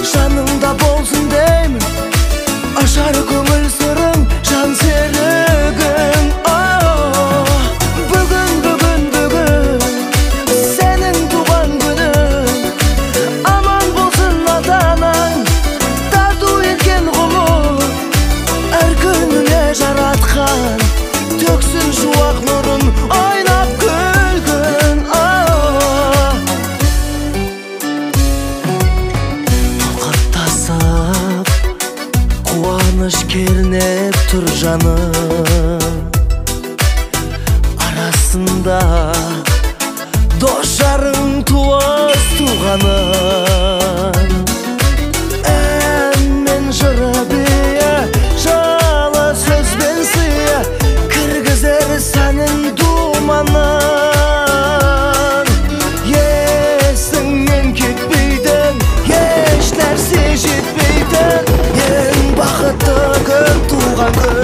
Жаныңда болсын деймін. Сағыныш кернеп тұр жаным, арасында дос жарың туыс туғаның. Ән мен жыры биі, жылы сөзбен сыйы, кіргізер сәнін думанын. Есіңнен кетпейтін, еш нәрсе жетпейтін, ең бақытты күн туған күн.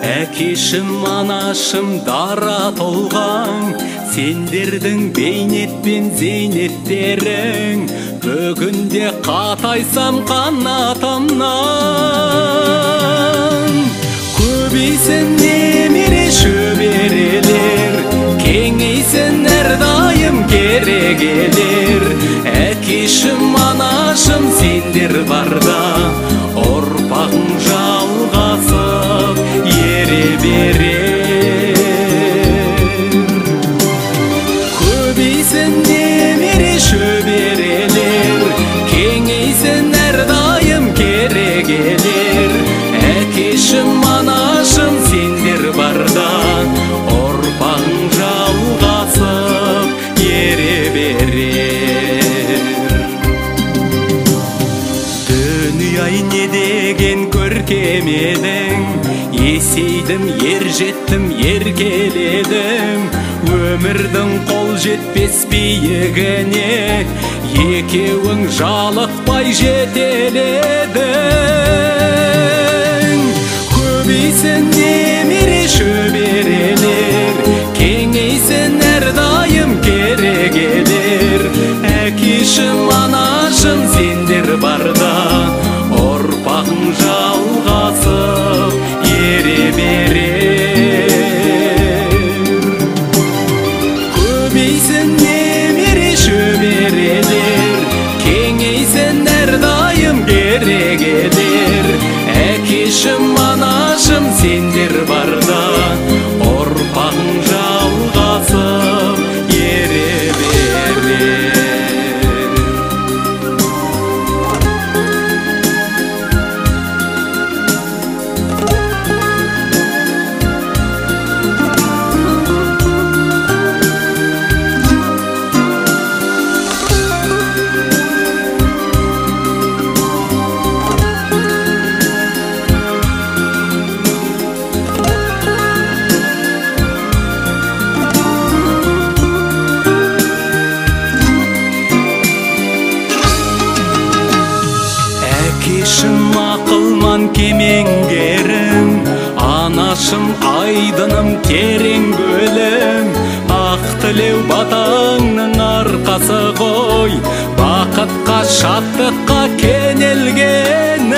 Әкешім, анашым дара толған, сендердің бейнетпен зейнеттерің, бүгінде қатайсам қанатымнан. Көбейсін немере шөберелер, кеңейсін әрдайым керегелер. Әкешім, анашым, сендер барда, ұрпағың жалғасып ере берер. Көбейсін немере шөберелер, кеңейсін әрдайым керегелер. Әкешім, анашым, сендер барда, ұрпағың жалғасып ере берер. Дүние-ай не деген көркем едің, есейдім, ер жеттім, еркеледім. Өмірдің қол жетпес биігіне екеуің жалықпай жетеледің. Көбейсін немере шөберелер, кеңейсін әрдайым керегелер. Әкешім, анашым, сендер барда, ұрпағың жалғасып ере берер. Көбейсін немере шөберелер, кеңейсін әрдайым керегелер. Әкешім, анашым, сендер барда, ұрпағың жалғасып ере берер. Әкешім, ақылман кемеңгерім, анашым, айдыным, терең көлім. Ақ тілеу батаңның арқасы ғой, бақытқа, шаттыққа кенелгенім.